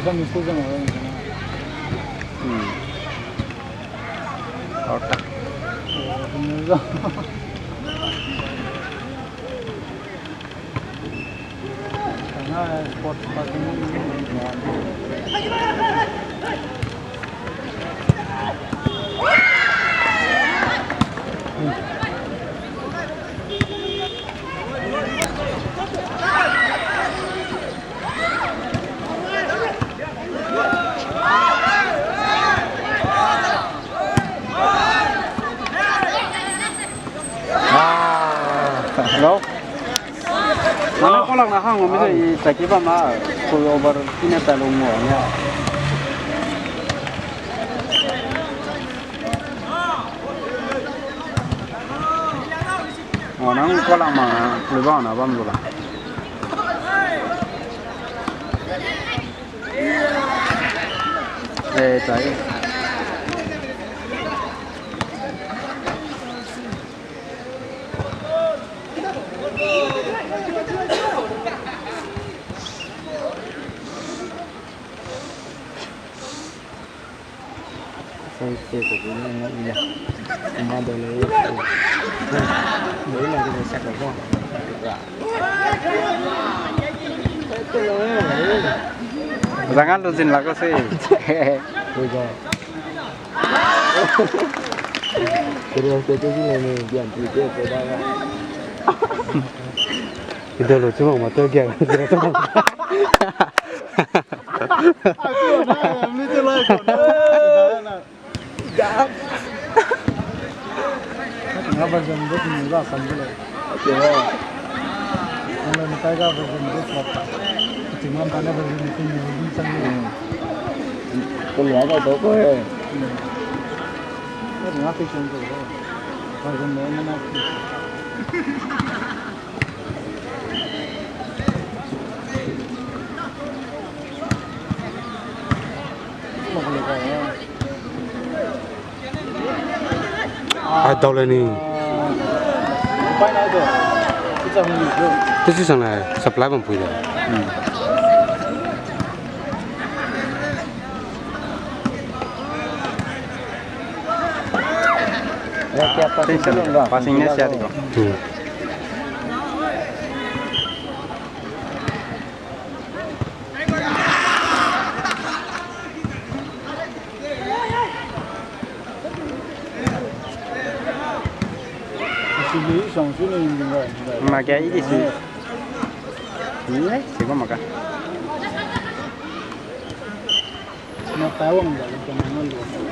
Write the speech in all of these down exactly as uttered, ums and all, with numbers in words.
Hmm. Orta. Ah, hello. Nang ne kolak na hang lo mi se i saki ba ma, ko over kine pa lo mo ya. Oh, nang kolak ma, lu ba na bam lu la. Eh, tai. Zanga lu zin la ko se. Serious te te si le ni, bian ti te te da ga. Video lo chuma ma to gya. Nga version dot ni ga sam de le. Okay, wow. Ang le matai ga version dot flop ta. Chingwang ka ne version ni ni ni sang ni. Hmm. Ko lo ga to ko he. Hmm. Ko lo ga te chang ko. Version ne na na. Ai, dau le ni. Te si sang na supply bam pui da. Hmm. Passing ne sia di ko. Hmm. Ma kia i di si. Ni, si ko ma ka.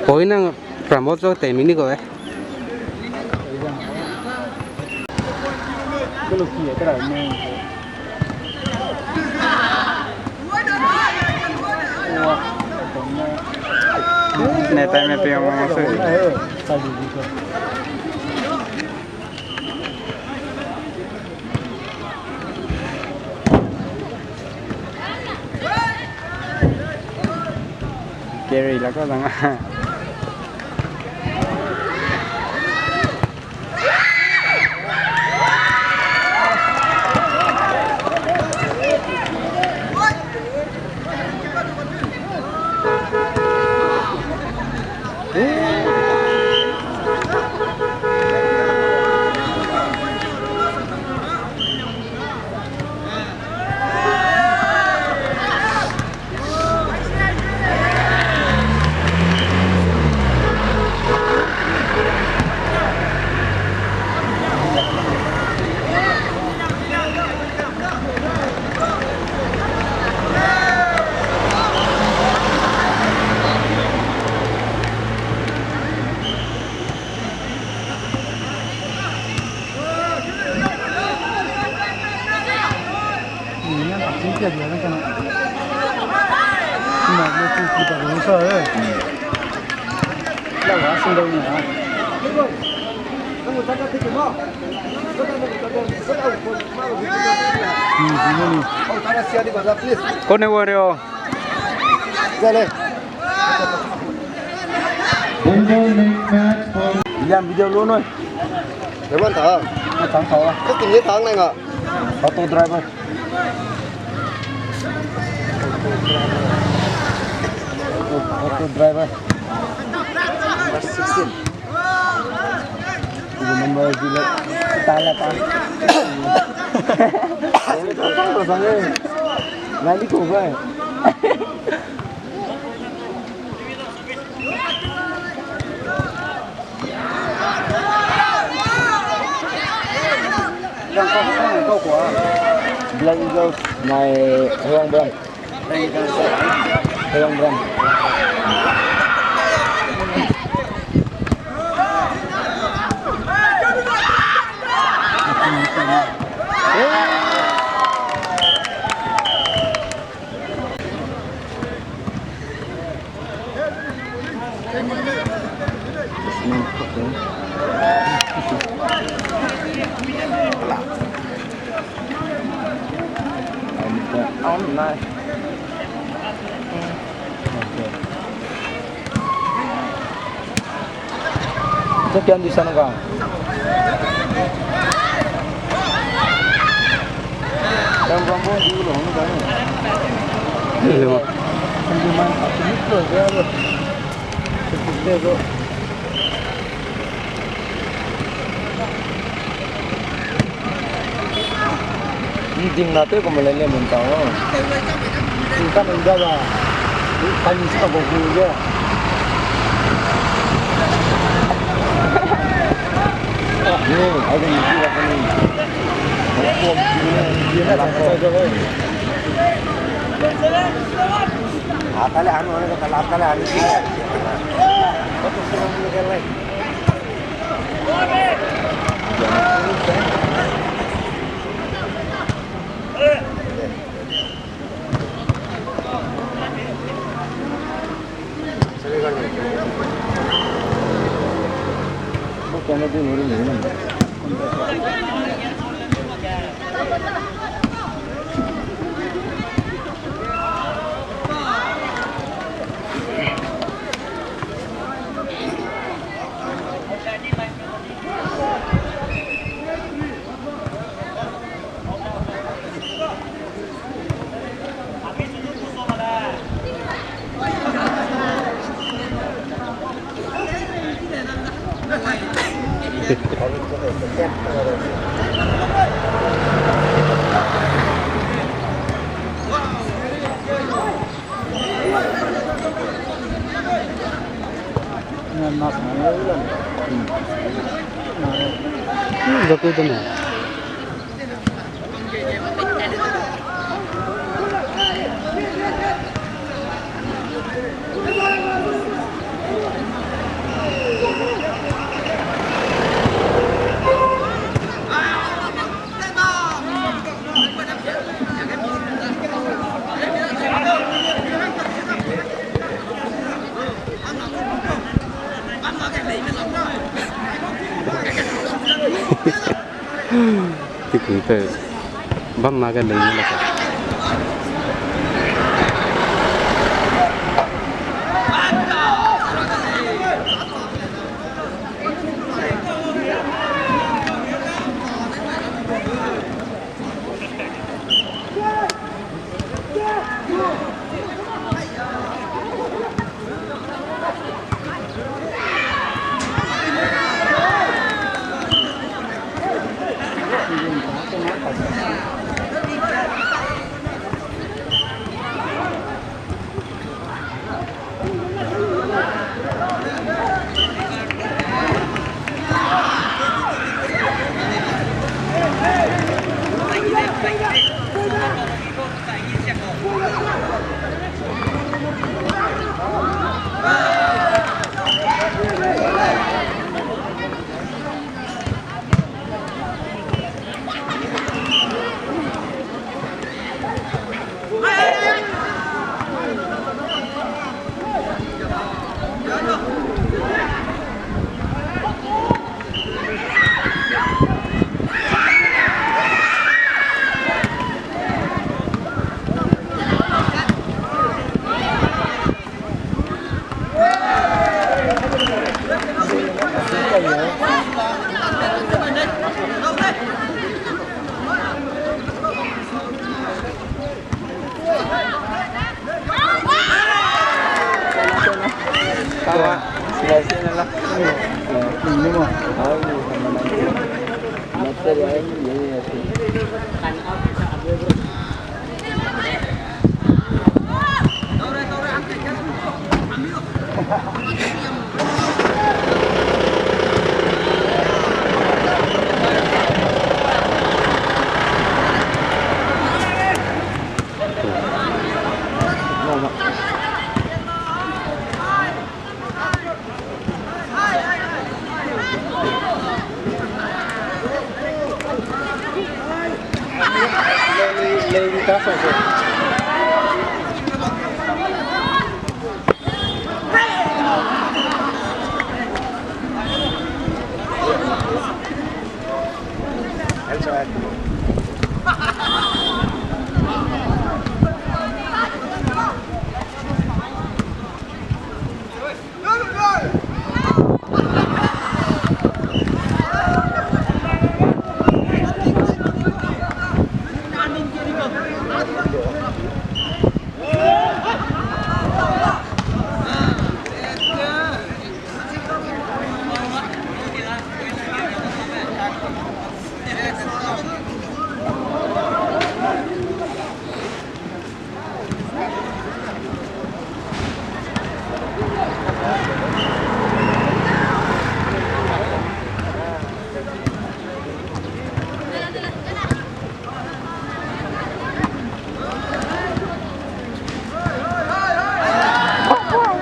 Poi nang promote zo te mini ko e. Ne tai me pe mo se. Carry la ko dang. Kone wario. Yan video lo noi. Leman ta. Tang ta. Ka tin ye tang nai nga. Auto driver. Driver. Number sixteen. Number zero. Tala pa. Nani ko ba. Black Eagles, nai Hewang Bram. Hewang Bram. Oh, nice. Champion di sana ka. Ram ram bo di lo na ka. Hello. Champion man, champion lo ya lo. Champion lo. Ni ding na te ko me le le mun ta o. Ni ka mun da ba. Ni ka ni sa bo ku ge. Ni, ai ni ki ba ni. Ko ni na sa jo. Atale anu, atale anu. Tikui pe bam ma ga lei ni la ka.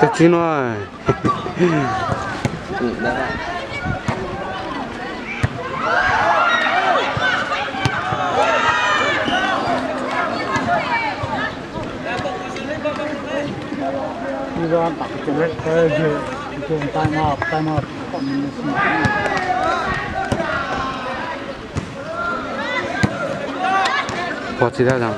Te chi nui. Time up, time up. Pua chi da zang.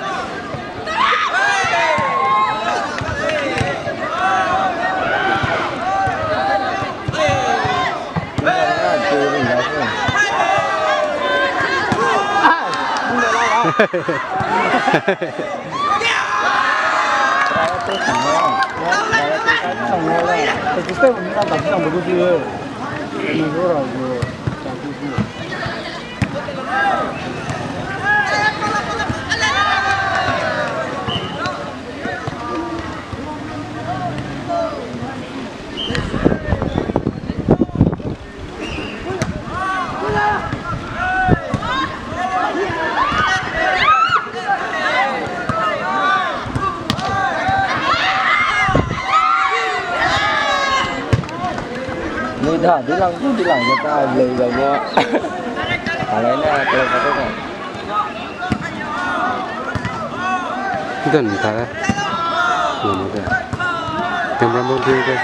Nui da, di lang, di lang, di ta, lei da mo. Alai na, kalau kata kan. Dun ta. Ngam de. Yang ram bang ding de.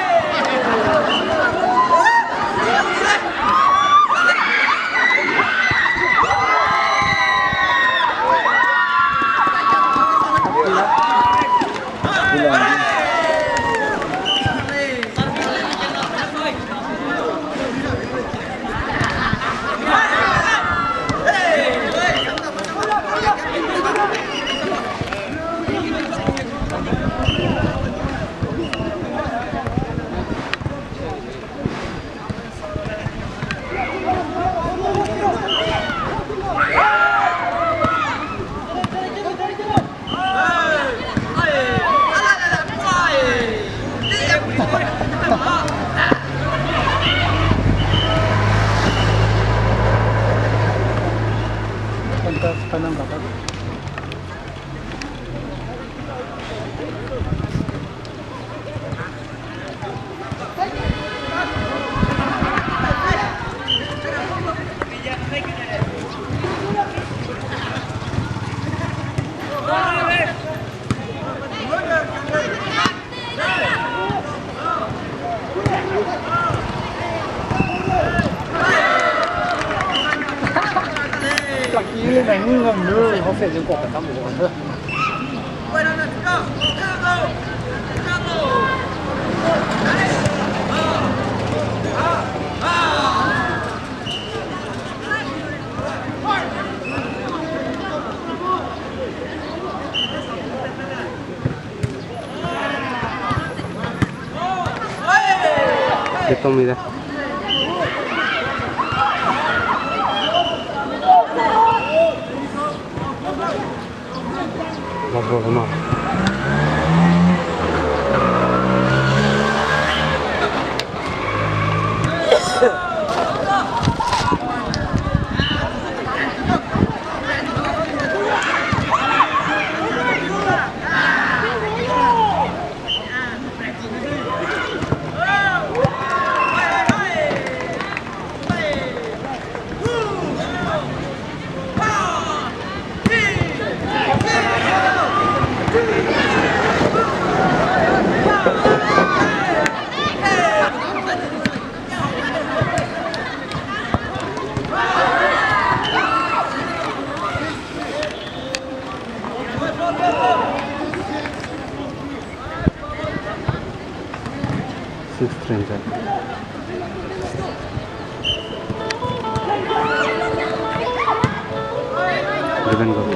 Ke tong mi da. Bak bak ma. Six stranger. Eleven goal.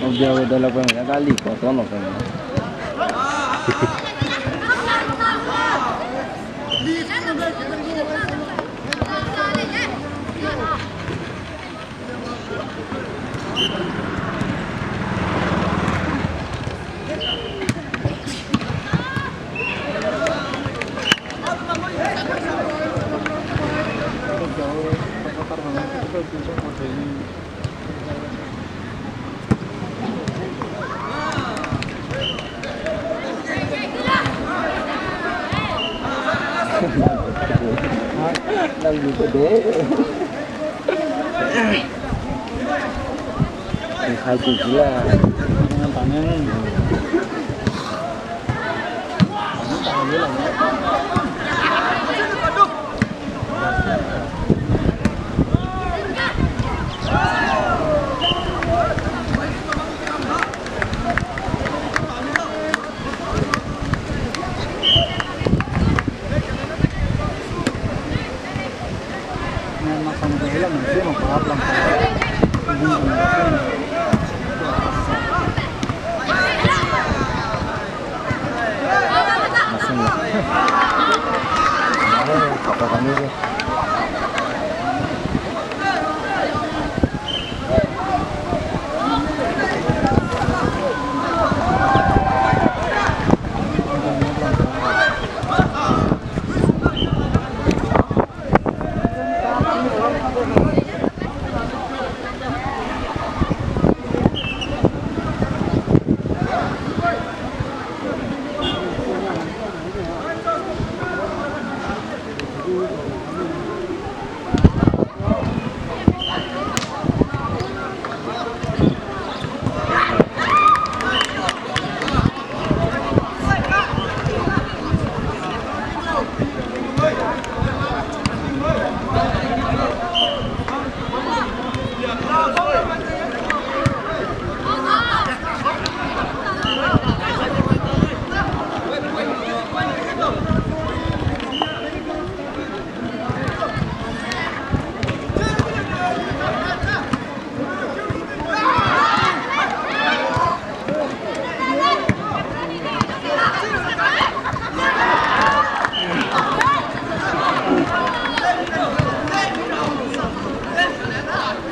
Audio development ga kali ko to no pe. Nang di ko de. Hai ki ki la.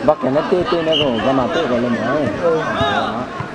Ba kene te te ne ko, ba na te ko le ma.